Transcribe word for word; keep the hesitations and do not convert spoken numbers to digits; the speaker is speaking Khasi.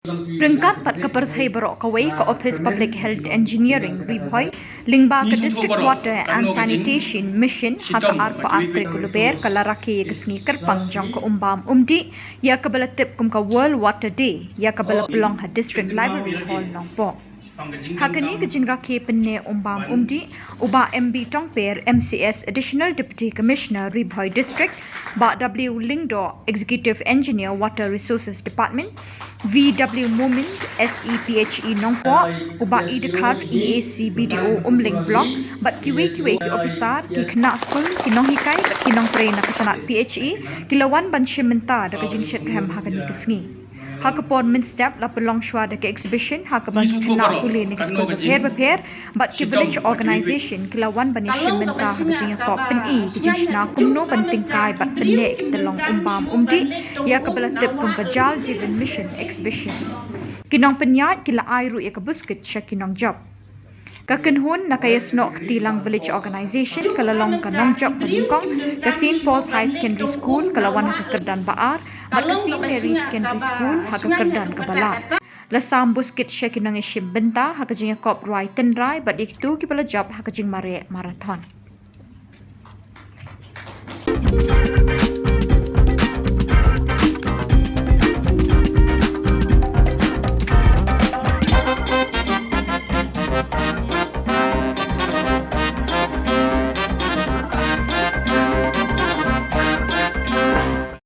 Ryngkat pat ka pyrthei baroh kawei, ka Office Public Health Engineering Ri Bhoi lyngba ka District Water and Sanitation Mission ha ka arphew ar tarik u Lber ka la rakhe ïa ka sngi kyrpang jong ka umbam umdih, ïa kaba la tip kum ka World Water Day, ïa kaba la pynlong ha District Library Hall Nongpoh. Ha kane ka jingrakhe pynne umbam umdih, u Bah M B Tongper, M C S, Additional Deputy Commissioner, Ri Bhoi District, Bah W Lyngdoh, Executive Engineer, Water Resources Department, V W Momin, S E P H E Nongpoh, u Bah E Dkhar, E A C B D O Umling Block, bad kiwei kiwei ki ophisar, ki khynnah skul, ki nonghikai bad ki nongtrei na ka tnat P H E ki la wan ban shim bynta da ka jingshitrhem ha kane ka sngi. Ha ka por mynstep la pynlong shuwa da ka exhibition ha kaba ki khynnah pule na ki skul bapher bapher bad ki village organization ki la wan ban ïashim bynta ha ka jingïakop pyni ka jingshna kumno ban tyngkai bad pynneh ki tyllong umbam umdih, ïa kaba la tip kum ka Jal Jeevan Mission Exhibition. Ki nongpynïaid ki la ai ruh ïa ka buskit sha ki nongjop. Ka kynhun na ka Ïasnoh Ktilang Village Organization ka la long ka nongjop ba nyngkong, ka Saint Paul's High Secondary School ka la wan ha ka kyrdan ba ar, bad ka Saint Mary's Secondary School ha ka kyrdan kaba lar. La sam buskit sha ki nongïashim bynta ha ka jingïakop rwai tynrai bad ïa kito kiba la jop ha ka jingmareh marathon.